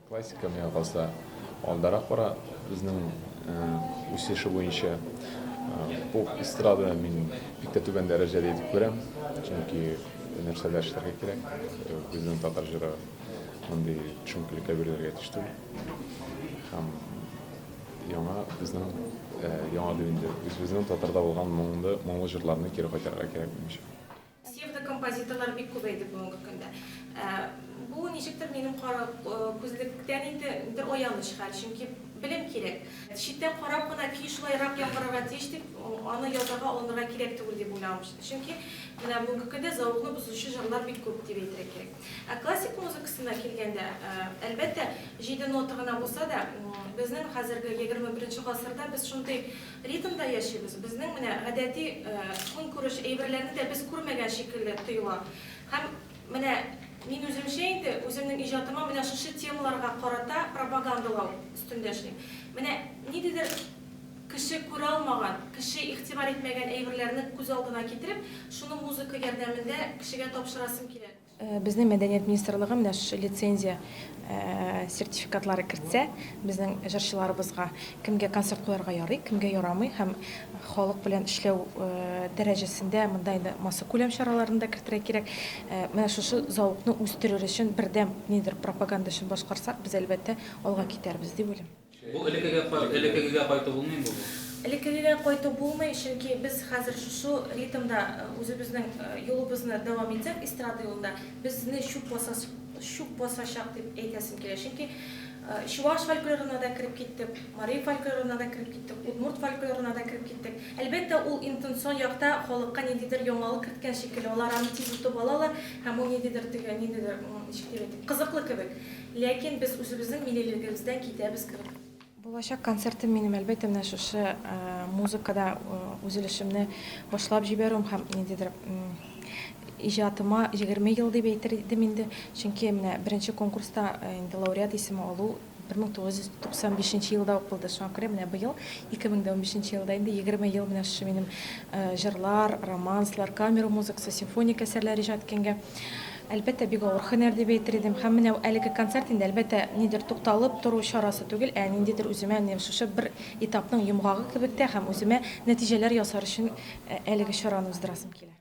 Классика, миңа калса, алдарак бара безнең үсеше буенча. Поп, эстрада мин бик тә түбән дәрәҗәдә итеп күрәм, чөнки нәрсәләр эшләргә кирәк. Безнең татар җыры мондый төшенкелеккә бирелергә тиеш түгел. Һәм яңа безнең, яңа дип инде, үзебезнең татарда булган моңлы, моңлы җырларны кире кайтарырга кирәк, минемчә. Псевдокомпозиторлар бик күбәйде бүгенге көндә. Бу ничектер минем кара күзлектән инде бер аяныч хәл, чөнки белем кирәк. Читтән карап кына көй шулайрак яңгырарга тиеш дип, аны язарга алынырга кирәк түгел дип уйлавым. Чөнки менә бүгенге көндә зәвыкны бозучы җырлар бик күп дип әйтергә кирәк. Ә классик музыкасына килгәндә, әлбәттә, җиде нота гына булса да, безнең хәзерге 21 гасырда без шундый Ритмда яшибез. Безнең менә гадәти көнкүреш әйберләрне дә без күрмәгән шикелле тоела. Һәм менә мин үземчә инде, үземнең иҗатыма менә шушы темаларга карата пропагандалау өстендә эшлим. Менә ниндидер кеше күрә алмаган, кеше игътибар итмәгән әйберләрне күз алдына китереп, шуны музыка ярдәмендә кешегә тапшырасым килә. Безнең мәдәният министрлыгы менә шушы лицензия сертификатлары кертсә, безнең җырчыларыбызга кемгә концерт куярга ярый, кемгә ярамый һәм халык белән эшләү дәрәҗәсендә монда инде массакүләм чараларны да кертергә кирәк. Менә шушы зәвыкны үстерер өчен бердәм нидер пропаганда эшен башкарсак, без әлбәттә алга китәрбез дип уйлыйм. Бу элеккегә элеккегегә кайту булмыймы бу? Элеккегегә кайту булмый, чөнки без хәзер шушы ритмда үзебезнең юлыбызны дәвам итсәк, эстрада юлында, безне чүп баса чүп басачак дип әйтәсем килә. Чөнки чуваш фольклорына да кереп киттек, мари фольклорына да кереп киттек, удмурт фольклорына да кереп киттек. Әлбәттә, ул интенцион якта халыкка ниндидер яңалык керткән шикелле, алар аны тиз отып алалар һәм ул ниндидер теге ниндидер, ничек дип әйтим, кызыклы кебек. Ләкин без үзебезнең миллилегебездән китәбез кебек. Булачак концертым минем, әлбәттә, менә шушы музыкада үз өлешемне башлап җибәрүем һәм ниндидер иҗатыма 20 ел дип әйтер идем инде. Чөнки менә беренче конкурста инде лауреат исеме алу 1995 нче елда ук булды. Шуңа күрә менә быел, 2015 елда инде 20 ел менә шушы минем җырлар, романслар, камера музыкасы, симфоник әсәрләр иҗат иткәнгә. Әлбәттә, бик авыр һөнәр дип әйтер идем. Һәм менә әлеге концерт инде, әлбәттә, нидер тукталып тору чарасы түгел, ә ниндидер үземә менә шушы бер этапның йомгагы кебек тә һәм үземә нәтиҗәләр ясар өчен әлеге чараны уздырасым килә.